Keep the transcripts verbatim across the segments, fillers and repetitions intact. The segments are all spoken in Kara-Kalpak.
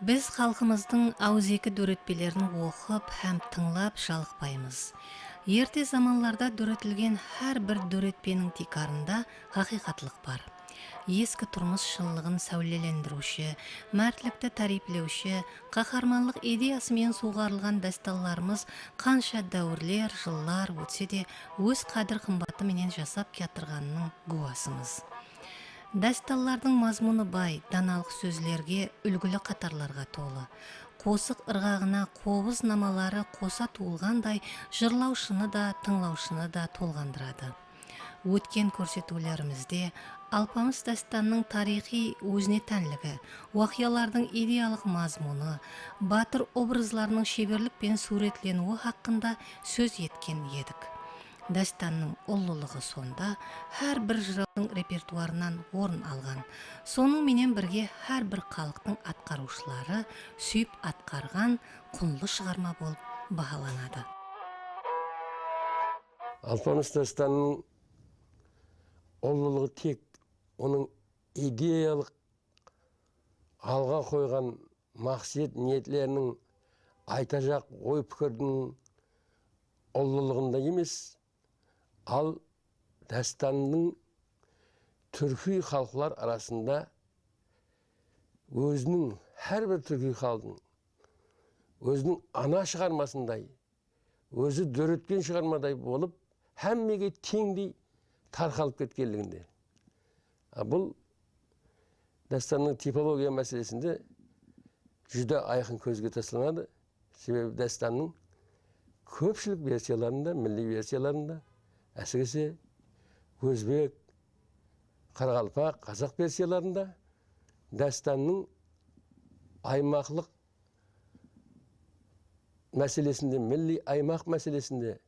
Biz xalqımızdıń awızeki dóretpelerin oqıp hám tıńlap jalıqpaymız. Erte zamanlarda dóretilgen hár bir dóretpeniń tiykarında haqıyqatlıq bar. Eski turmıs shınlıǵın sáwlelendiriwshi, mártlikti táriyplewshi, qaharmanlıq ideyası menen suwǵarılǵan dástanlarımız qansha dáwirler, jıllar ótse de, óz qádir-qımbatı menen jasap kiyatırǵanınıń gúwasımız. Dástanlardıń mazmunı bay, danalıq sózlerge, úlgili qatarlarǵa tolı. Qosıq ırǵaǵına qobız namaları qosa tuwılǵanday jırlawshını da, tıńlawshını da tolǵandıradı. Ótken kórsetiwlerimizde Alpamıs dástanınıń tariyxıy ózine tánligi, waqıyalardıń ideyalıq mazmunı, batır obrazlarınıń sheberlik penen súwretleniwi haqqında sóz etken edik. Dástannıń ullılıǵı sonda, hár bir jırawdıń repertuarınan orın alǵan. Sonıń menen birge hár bir xalıqtıń atqarıwshıları súyip atqarǵan qunlı shıǵarma bolıp bahalanadı. Alpamıs dástanınıń ullılıǵı tek onıń ideyalıq alǵa qoyǵan maqset-niyetleriniń, aytajaq oy-pikiriniń ullılıǵında emes, al dástannıń túrkiy xalıqlar arasında óziniń, hár bir túrkiy xalıqtıń óziniń ana shıǵarmasınday, ózi dóretken shıǵarmaday bolıp, hámmege teńdey tarqalıp ketkenliginde. A, bul dástannıń tipologiya máselesinde júdá ayqın kózge taslanadı. Sebebi dástannıń kópshilik versiyalarında, milliy versiyalarında, ásirese, ózbek, qaraqalpaq, qazaq versiyalarında dástannıń aymaqlıq máselesinde, milliy aymaq máselesinde,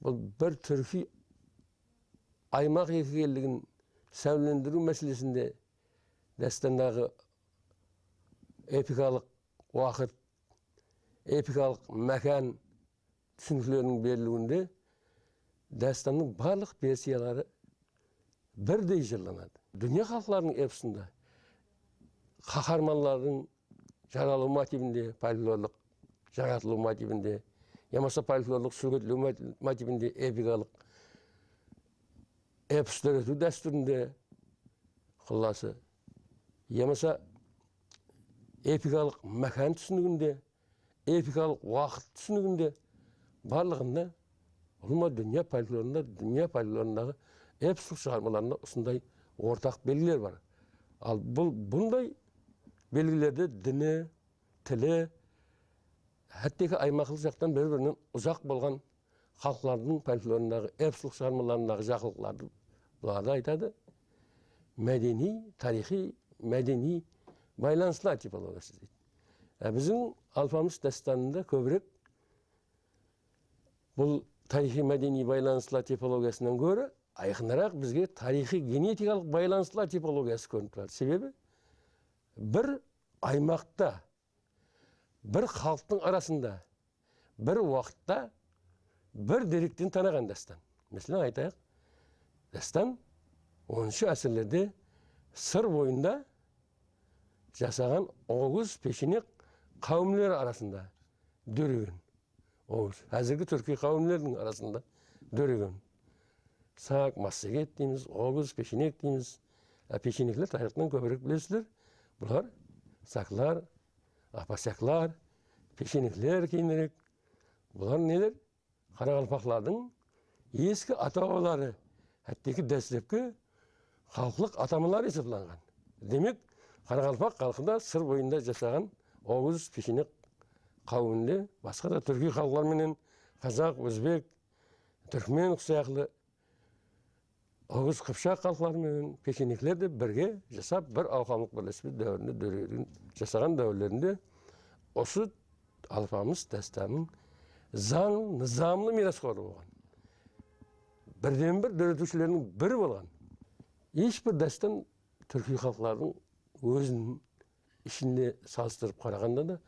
bul bir túrkiy aymaq ekenligin sáwlelendiriw máselesinde dástandaǵı epikalıq waqıt, epikalıq mákan túsinikleriniń beriliwinde dástannıń barlıq versiyaları birdey jırlanadı. Dúnya xalıqlarınıń eposında qaharmanlardıń jaralıw motivinde, folklorlıq jaratılıw motivinde, yamasa folklorlıq súwretlew mot-, motivinde epikalıq epos dóretiw dástúrinde, qullası, yamasa epikalıq mákan túsiniginde, epikalıq waqıt túsiniginde barlıǵında ulıwma dúnya folklorında, dúnya folklorındaǵı eposlıq shıǵarmalarında usınday ortaq belgiler bar. Al bul, bunday belgilerde dini, tili, hátteki aymaqlıq jaqtan bir-birinen uzaq bolǵan xalıqlardıń folklorındaǵı, eposlıq shıǵarmalarındaǵı jaqınlıqlardı bulardı aytadı. Mádeniy, tariyxıy, mádeniy baylanıslar tipologiyası deydi. Á, biziń Alpamıs dástanında kóbirek bul tariyxıy-mádeniy baylanıslar tipologiyasınan góri ayqınıraq bizge tariyxıy-genetikalıq baylanıslar tipologiyası kórinip turadı. Sebebi bir aymaqta, bir xalıqtıń arasında, bir waqıtta bir derekten tanaǵan dástan. Máselen, aytayıq, dástan onınshı ásirlerde Sır boyında jasaǵan oguz, peshenek qáwimler arasında dóregen. Oguz, házirgi túrkiy qáwimlerdiń arasında dóregen. Sak, massaget deymiz, oguz, peshenek deymiz. Á, peshenekler tariyxtan kóbirek bilesizler. Bular saklar, apasaklar, peshenekler keyinirek. Bular neler? Qaraqalpaqlardıń eski ata-babaları, hátteki dáslepki xalıqlıq atamaları esaplanǵan. Demek, qaraqalpaq xalqı da Sır boyında jasaǵan oguz, peshenek qáwiminde, basqa da túrkiy xalıqlar menen, qazaq, ózbek, túrkmen sayaqlı oguz, qıpshaq xalıqları menen peshenekler de birge jasap, bir awqamlıq birlespe dáwirinde dóre-, jasaǵan dáwirlerinde usı Alpamıs dástanınıń zań, nızamlı miyrasxorı bolǵan. Birden-bir dóretiwshileriniń biri bolǵan. Hesh bir dástan túrkiy xalıqlardıń óziniń ishinde salıstırıp qaraǵanda da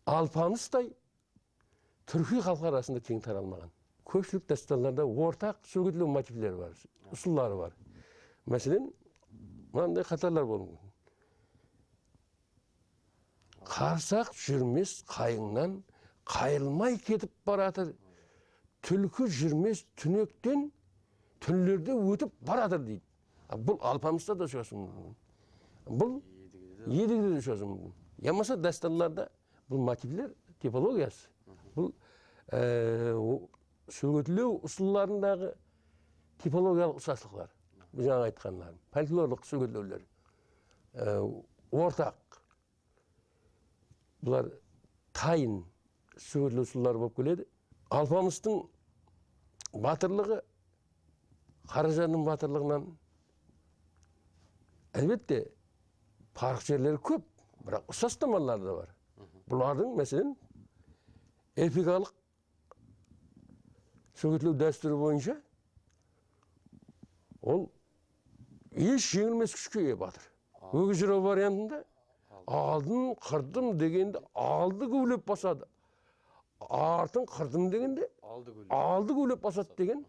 Alpamıstay túrkiy xalıqlar arasında keń taralmaǵan. Kópshilik dástanlarda ortaq súwretlew motivleri bar, usılları bar. Máselen, mınanday qatarlar bolıwı múmkin. Qarsaq júrmes qayıńnan, qayırılmay ketip baratır. Túlki júrmes túnekten, túnlerde ótip baratır, deydi. A, bul Alpamısta da ushırasıwı múmkin. Bul Edigide de ushırasıwı múmkin. Yamasa dástanlarda bul motivler tipologiyası. Bul, e, o, sógetlew usıllarındaǵı tipologiyalıq uqsaslıqlar. Bul jańa aytqanlarım. Folklorlıq sógetlewler. E, ortaq. Bular tayın sógetlew usılları bolıp keledi. Alpamıstıń batırlıǵı Qarajannıń batırlıǵınan, álbette, parıq jerleri kóp, biraq uqsas tamanları da bar. Bulardıń, máselen, epikalıq sógetlew dástúri boyınsha ol esh jeńilmes kúshke iye batır. Ógiz jıraw variantında aldın qırdım degende aldı gúwlep basadı. Artın qırdım degende aldı gúwlep basadı degen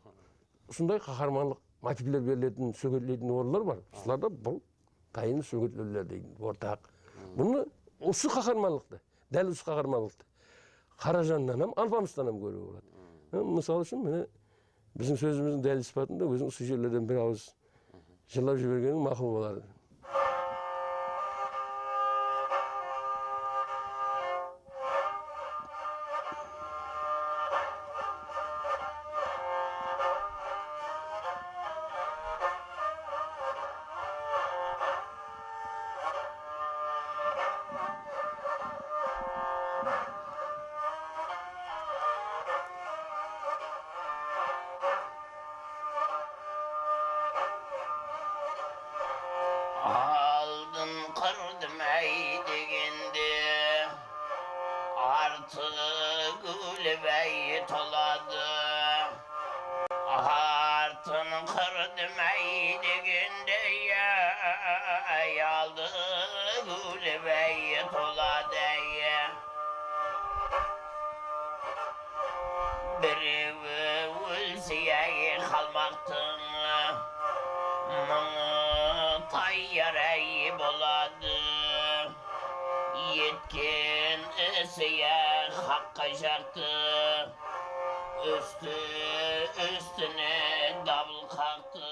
usınday qaharmanlıq motivler beriletin, sógetleytin orınlar bar. Usılarda bul tayın sógetlewler deydi, ortaq. Bunı usı qaharmanlıqtı, dál usı qaharmanlıqtı Qarajannan hám, Alpamıstan hám kóriwge boladı. Hám, mısal ushın, mine, biziń sózimizdiń dálil sıpatında óziń usı jerlerden bir awız jırlap jibergeniń maqul bolar. Aldın qırdım áy degende, artı gúwlep áy toladı. Artın qırdım áy degende, áy, aldı gúwlep áy toladı, áy. Birewi ólse, áy, qalmaqtıń mıńı tayar, áy, boladı. Etken isi, áy, haqqa jaqtı, ústi-ústine dabıl qaqtı.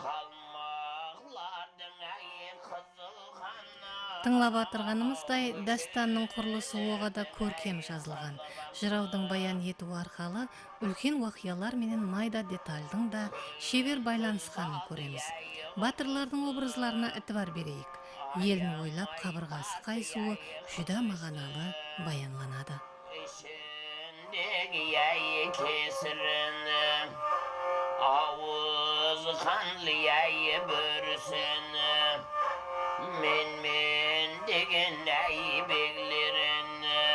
Qalmaqlardıń, áy, qızıl qanı. Tıńlap atırǵanımızday, dástannıń qurılısı oǵada kórkem jazılǵan. Jırawdıń bayan etiwi arqalı úlken waqıyalar menen mayda detaldıń da sheber baylanısqanın kóremiz. Batırlardıń obrazlarına itibar bereyik. Elin oylap qabırǵası qayısıwı júdá maǵanalı bayanlanadı. Ishindegi, áy, kesirini, awız qanlı, áy, bórisini, menmen degen, áy, beglerini,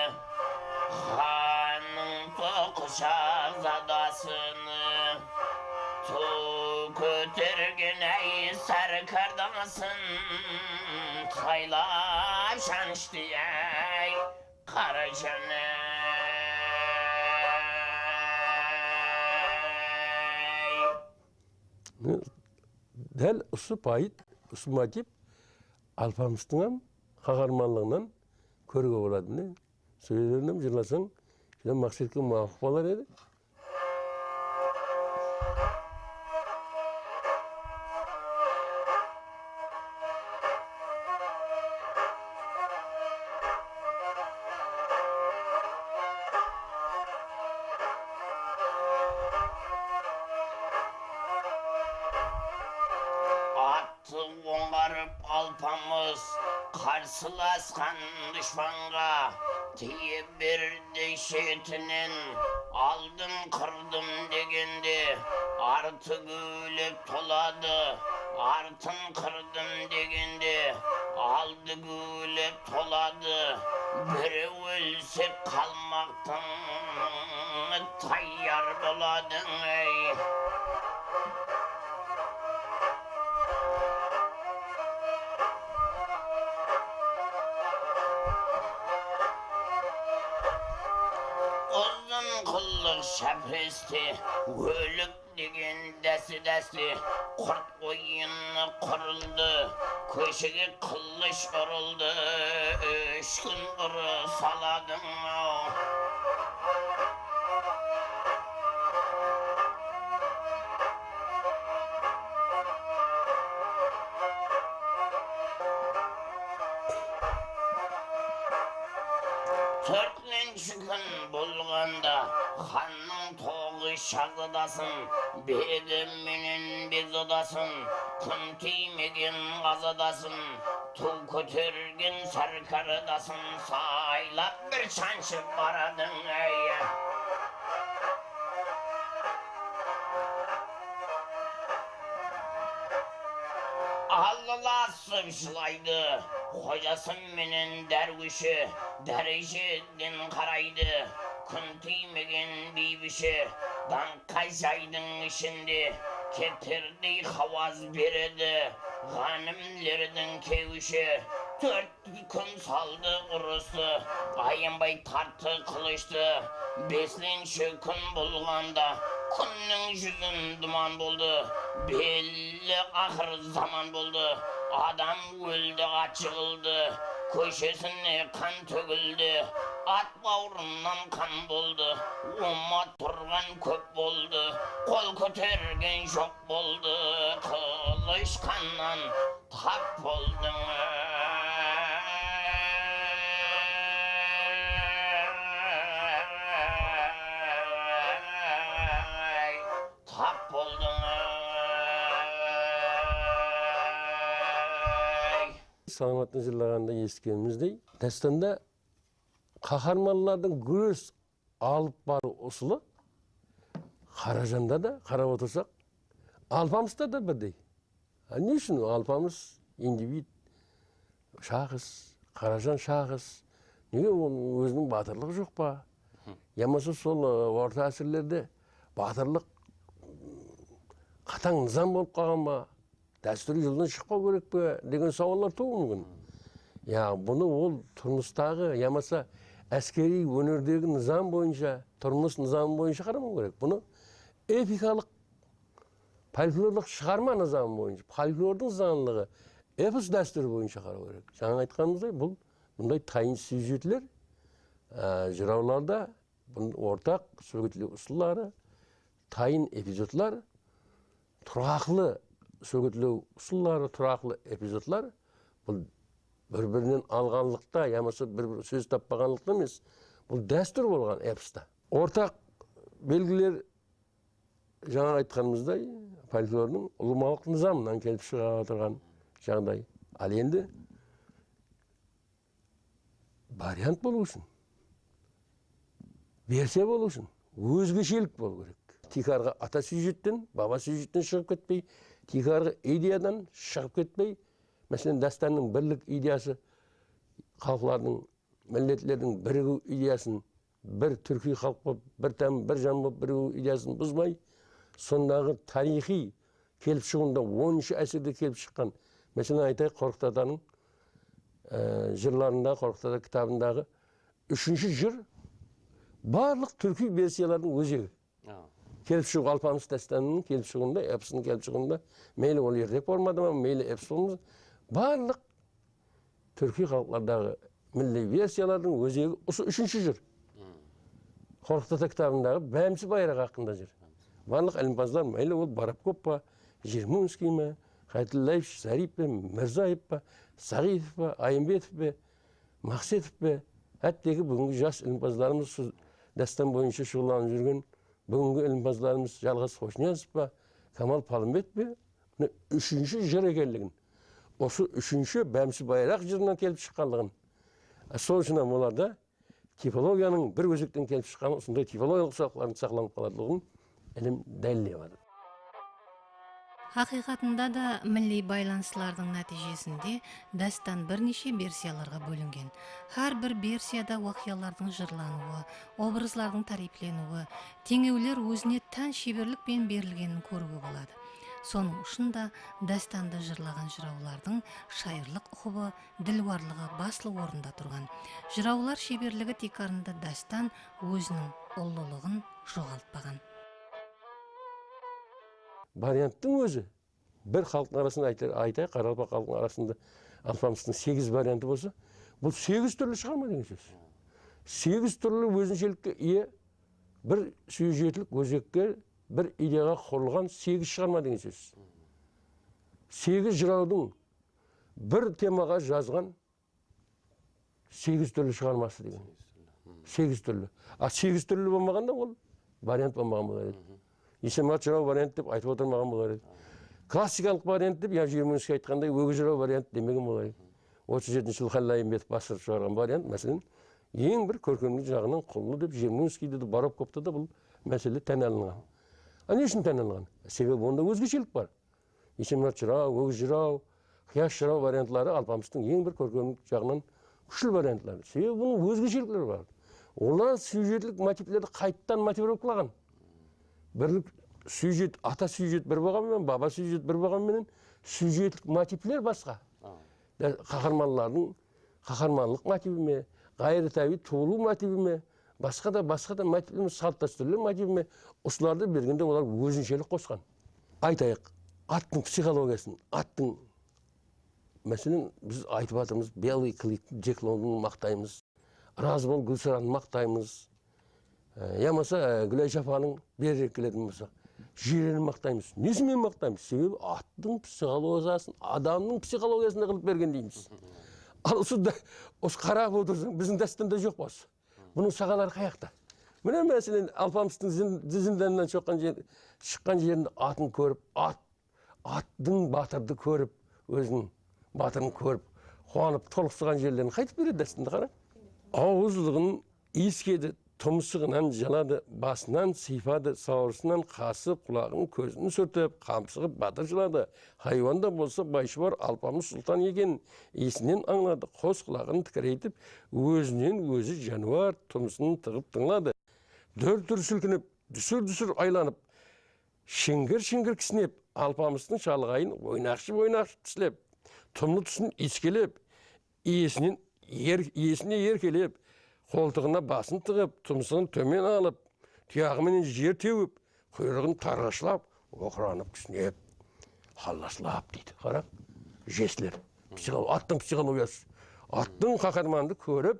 xannıń toqı shahzadasını, tuw kótergen, áy, sárkardasın saylap shanıshtıy, áy. Qarajan-áy. Mine, dál usı payıt, usı motiv Alpamıstıń hám qaharmanlıǵınan kóriwge boladı. Mine, sóylerin hám jırlasań, júdá maqsetke muwapıq bolar edi. Attı ońǵarıp Alpamıs, qarsılasqan dushpanǵa tiye berdi shetinen. Aldın qırdım degende, artı gúwlep toladı. Artın qırdım degende, aldı gúwlep toladı. Birew ólse, qalmaqtıń tayar boladıń, ey. Uzın qullıq shápreste ólip Degen dásti-dásti qurt oyını qurıldı, kóshege qılısh urıldı, úsh kún urıs aladıń-aw. Tórtinshi kún bolǵanda xannıń toǵı shazadasın, begi menen bezadasın, kún tiymegen ǵazadasın, tuw kótergen sárkaradasın saylap bir shanshıp baradıń-áy. Allılasıp jılaydı xojası menen dárwishi, dárejeden qaraydı kún tiymegen biybishi. Dańqqa jaydıń ishinde keterday hawaz beredi ǵánimlerdiń kewishi. Tórt kún saldı urıstı, ayanbay tarttı qılıshtı. Beslenshi kún bolǵanda kúnniń júzin duman boldı. Belli aqır zaman boldı. Adam óldi, at jıǵıldı. Kóshesine qan tógildi. At bawırınan qan boldı. Umma turǵan kóp boldı. Qol kótergen joq boldı. Qılısh qannan tap boldıń, áy, tap boldıń, áy. Salamattıń jırlaǵanında esitkenimizdey, dástanda qaharmanlardıń gúres alıp barıw usılı Qarajanda da qarap otırsaq, Alpamısta da birdey. A, ne ushın Alpamıs individ, shaxs, Qarajan shaxs, nege onıń óziniń batırlıǵı joq pa? Yamasa sol, ı, orta ásirlerde batırlıq, ım, qatań nızam bolıp qalǵan ba? Dástúriy joldan shıqpaw kerek pe degen sawallar tuwıwı múmkin. Ya, bunı ol turmıstaǵı yamasa áskeriy ónerdegi nızam boyınsha, turmıs nızamı boyınsha qaramaw kerek. Bunı epikalıq, folklorlıq shıǵarma nızamı boyınsha, folklordıń zanglıǵı, epos dástúri boyınsha qaraw kerek. Jańa aytqanımızday, bul bunday tayın syujetler, á, jırawlarda bul ortaq sógetlew usılları, tayın epizodlar, turaqlı sógetlew usılları, turaqlı epizodlar, bul bir-birinen alǵanlıqta yamasa bir-bir sóz tappaǵanlıqta emes, bul dástúr bolǵan eposta. Ortaq belgiler, jańa aytqanımızday, folklordıń ulıwmalıq nızamınan kelip shıǵıp atırǵan jaǵday. Al endi variant bolıw ushın, versiya bolıw ushın ózgeshelik bolıw kerek. Tiykarǵı ata syujetten, baba syujetten shıǵıp ketpey, tiykarǵı ideyadan shıǵıp ketpey, máselen, dástannıń birlik ideyası, xalıqlardıń, milletlerdiń birigiw ideyasın bir túrkiy xalıq bolıp, bir tán, bir jan bolıp birigiw ideyasın buzbay, sondaǵı tariyxıy kelip shıǵıwında, onınshı ásirde kelip shıqqan, máselen, aytayıq, Qorqıt atanıń, e, jırlarında, Qorqıt ata kitabındaǵı úshinshi jır barlıq túrkiy versiyalardıń ózegi. A. Kelip shıǵıw, Alpamıs dástanınıń kelip shıǵıwında, eposınıń kelip shıǵıwında, meyli ol ertek formada ma, meyli epos formada, barlıq túrkiy xalıqlardaǵı milliy versiyalardıń ózegi usı úshinshi jır. Qorqıt ata kitabındaǵı Bámsi bayraq haqqında jır. Barlıq ilimpazlar, meyli ol Borobkov pa, Jermunskiy ma, Xaytullaevich Zarip pe, Mirzaev pa, Saǵitov pa, Ayımbetov pe, Maqsetov pe, hátteki búgingi jas ilimpazlarımız, usı dástan boyınsha shuǵıllanıp júrgen búgingi ilimpazlarımız Jalǵas Xoshniyazov pa, Kamal Palımbet pe, mine, úshinshi jır ekenligin, usı úshinshi Bámsi bayraq jırınan kelip shıqqanlıǵın, e, sol ushın hám olarda tipologiyanıń bir ózekten kelip shıqqanı, usınday tipologiyalıq usaqlardıń saqlanıp qaladıǵın ilim dálillep atır. Haqıyqatında da, milliy baylanıslardıń nátiyjesinde dástan bir neshe versiyalarǵa bólingen. Hár bir versiyada waqıyalardıń jırlanıwı, obrazlardıń táriypleniwi, teńewler ózine tán sheberlik penen berilgenin kóriwge boladı. Sonıń ushın da dástandı jırlaǵan jırawlardıń shayırlıq uqıbı, dilwarlıǵı baslı orında turǵan. Jırawlar sheberligi tiykarında dástan óziniń ullılıǵın joǵaltpaǵan. varianttıń ózi, bir xalıqtıń arasında aytar, aytayıq, qaraqalpaq xalıqtıń arasında Alpamıstıń segiz variantı bolsa, bul segiz túrli shıǵarma degen sóz. Segiz túrli ózinshelikke iye bir syujetlik ózekke, bir ideyaǵa qurılǵan segiz shıǵarma degen sóz. Segiz jırawdıń bir temaǵa jazǵan segiz túrli shıǵarması degen. Segiz túrli. A, segiz túrli bolmaǵanda ol variant bolmaǵan bolar edi. Esenmurat jıraw variant dep aytıp otırmaǵan bolar edi. Klassikalıq variant dep, ya Jermenskiy aytqanday, Ógiz jıraw variant demegen bolar edi. Otız jetinshi jılı Xalil Ayımbetov bastırıp shıǵarǵan variant, máselen, eń bir kórkemlik jaǵınan qullı dep Jermenskiyde de, Borobkovta da bul másele tán alınǵan. A, ne ushın tán alınǵan? Sebebi onda ózgeshelik bar. Esenmurat jıraw, Ógiz jıraw, Qıyas jıraw variantları Alpamıstıń eń bir kórkemlik jaǵınan kúshli variantları. Sebebi bunıń ózgeshelikleri bar. Olar syujetlik motivlerdi qaytadan motivirovkalaǵan. Birlik syujet, ata syujet bir bolǵan menen, baba syujet bir bolǵan menen, syujetlik motivler basqa. Dál qaharmanlardıń qaharmanlıq motivi me, ǵayrıtábiyiy tuwılıw motivi me, basqa da, basqa da motivler, salt dástúrler motivi me, usılardı bergende olar ózinshelik qosqan. Aytayıq, attıń psixologiyasın, attıń, máselen, biz aytıp atırmız, Белый клык, Jek Londonni maqtaymız, Razı bol, Gúlsarandı maqtaymız, e, yamasa, e, Gúlaysh apanıń berrek keletin bolsa, Júyreni maqtaymız. Nesin menen maqtaymız? Sebebi attıń psixologiyasın, adamnıń psixologiyasınday qılıp bergen deymiz. Al usı da, usı qarap otırsań, biziń dástanda joq pa usı? Bunıń saǵaları qayaqta? Mine, máselen, Alpamıstıń zin-, zindannan shoqqan jer-, shıqqan jerinde atın kórip, at, attıń batırdı kórip, óziniń batırın kórip, quwanıp, tolıqsıǵan jerlerin qaytıp beredi, dástanda qarań. Awızlıǵın iyeskedi, tumsıǵınan jaladı, basınan sıypadı, sawırsınan qası, qulaǵın, kózin súrtip, qamsıǵıp batır jıladı. Haywan da bolsa Bayshıbar Alpamıs sultan eken, iyisinen ańladı, qos qulaǵın tikireytip, ózinen ózi jániwar, tumsının tıǵıp tıńladı. Dúr-dúr silkinip, dúsir-dúsir aylanıp, shingir-shingir kisinep, Alpamıstıń shalǵayın oynaqshıp-oynaqshıp tislep, tumlı túsin iyiskelep, iyesinen er-, iyesine erkelep, qoltıǵına basın tıǵıp, tumsıǵın tómen alıp, tuyaǵı menen jer tewip, quyrıǵın tarǵashlap, oqıranıp kisinep, hallaslap deydi. Qarań, jestler. Psixo-, attıń psixologiyası. Attıń qaharmandı kórip,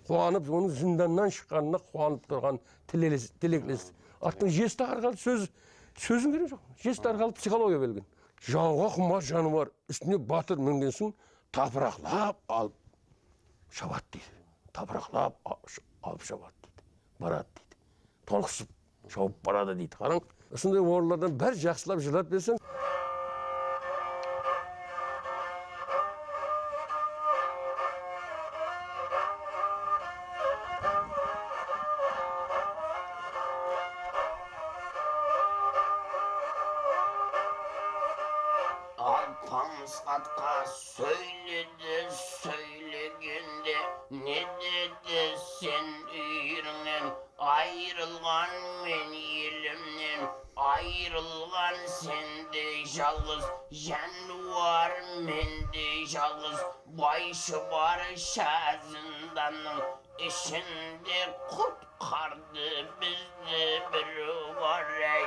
quwanıp, onıń zindannan shıqqanına quwanıp turǵan tileles-, tilekles. Attıń jesti arqalı sóz, sóziń keregi joq. Jesti arqalı psixologiya berilgen. Jawǵa qumar janıwar, ústine batır mingensiń, tapıraqlap alıp shabadı deydi. Tapıraqlap a-, sh-, alıp shabadı deydi. Baradı deydi. Tolıqsıp shawıp baradı deydi. Qarań, usınday orınlardan bir jaqsılap jırlap berseń. Alpamıs atqa sóyledi, sóylegende ne dedi sen úyirińnen? Ayırılǵan men elimnen, ayırılǵan sendey jalǵız jániwar, mendey jalǵız Bayshıbar shá zindannıń ishinde qutqardı bizdi birew bar-áy.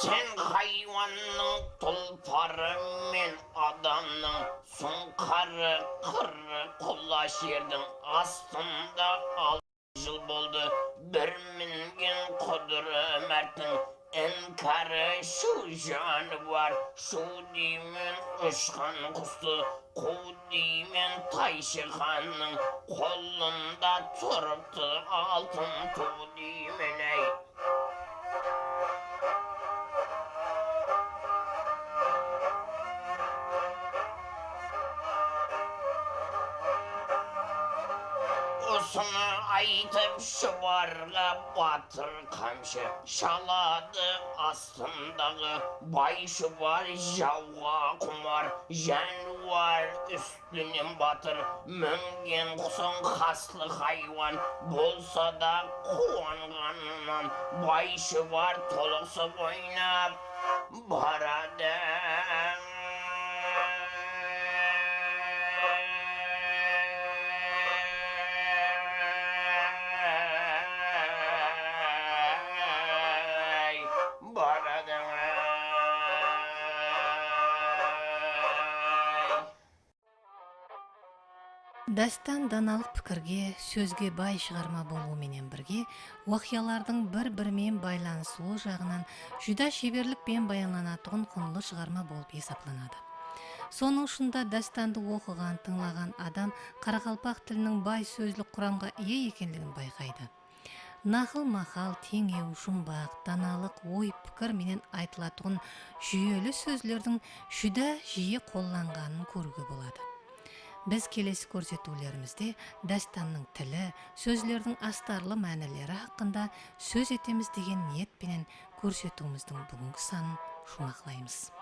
Sen haywannıń tulparı, men adamnıń suńqarı, qırı qulash jerdiń astında al- Jıl boldı bir mingen qudırı márttiń inkarı, shu janıwar, shu deymen ushqan qustı, quw deymen tayshı xannıń qolında turıptı altın tuw deymen-áy. Usını aytıp, Shubarǵa batır qamshı shaladı astındaǵı Bay Shubar, jawǵa qumar jániwar, ústinen batır mingen qusıń, qaslı haywan bolsa da quwanǵanınan Bay Shubar tolıqsıp oynap baradı. Dástan danalıq pikirge, sózge bay shıǵarma bolıwı menen birge, waqıyalardıń bir-biri menen baylanısıwı jaǵınan júdá sheberlik penen bayanlanatuǵın qunlı shıǵarma bolıp esaplanadı. Sonıń ushın da dástandı oqıǵan, tıńlaǵan adam qaraqalpaq tiliniń bay sózlik quramǵa iye ekenligin bayqaydı. Naqıl-maqal, teńew, jumbaq, danalıq, oy-pikir menen aytılatuǵın júyeli sózlerdiń júdá jiyi qollanǵanın kóriwge boladı. Biz kelesi kórsetiwlerimizde dástannıń tili, sózlerdiń astarlı mánileri haqqında sóz etemiz degen niyet penen kórsetiwimizdiń búgingi sanın juwmaqlaymız.